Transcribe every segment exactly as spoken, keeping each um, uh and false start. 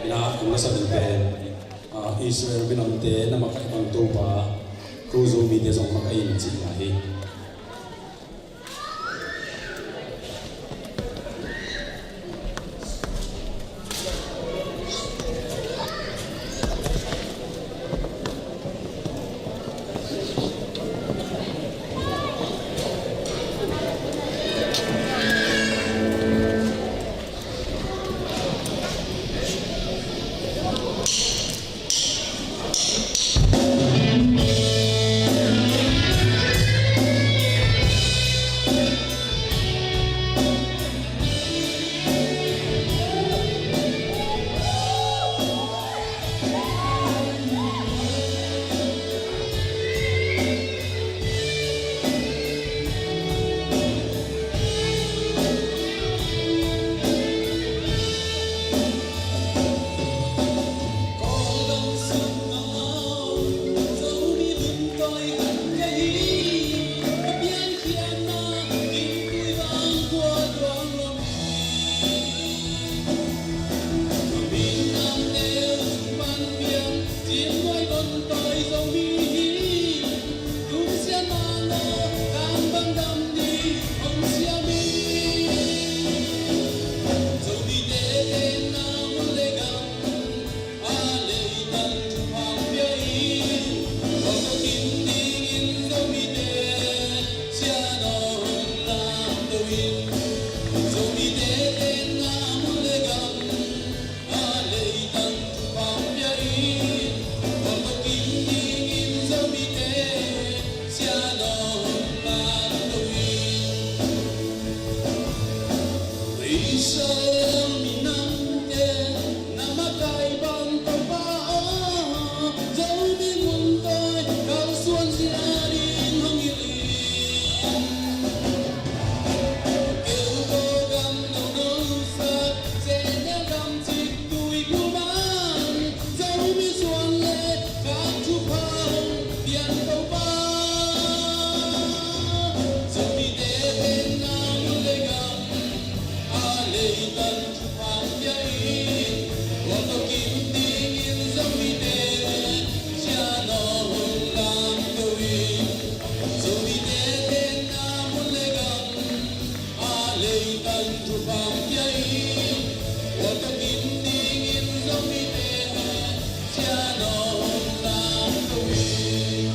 Na, kong na sa ding pen, ah, Israel minamte na makaih bang Topa, ko Zomite zong makaih in cihna hi. Israel minamte na makaih bang Topa aw, Zomi mun Topa kalsuan zia ding hong hilh in. Keu ko gam no no sa, Zehner gam cik tui kuman, Zomi suan le khak thupha hong piang Topa. Zomite tenna mun le gam a leitan thupha hong pia in, tua tawh kim dingin Zomite siangtho hong lamto in. Zomite tenna mun le gam a leitan thupha hong pia in, tua tawh kim dingin Zomite siangtho hong lamto in.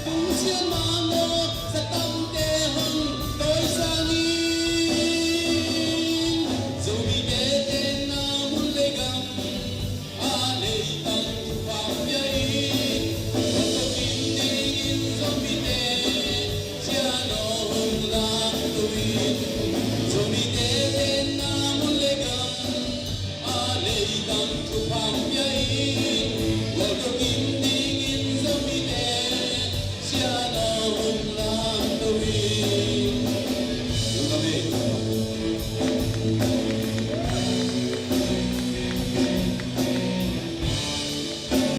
Tungsiah mangawh satamte hong tawisang in. Zomite tenna mun le gam a leitan thupha hong pia in, tua tawh kim dingin Zomite siangtho hong lamto in. Zomite tenna mun le gam a leitan thupha hong pia in, tua tawh kim dingin Zomite siangtho hong lamto in.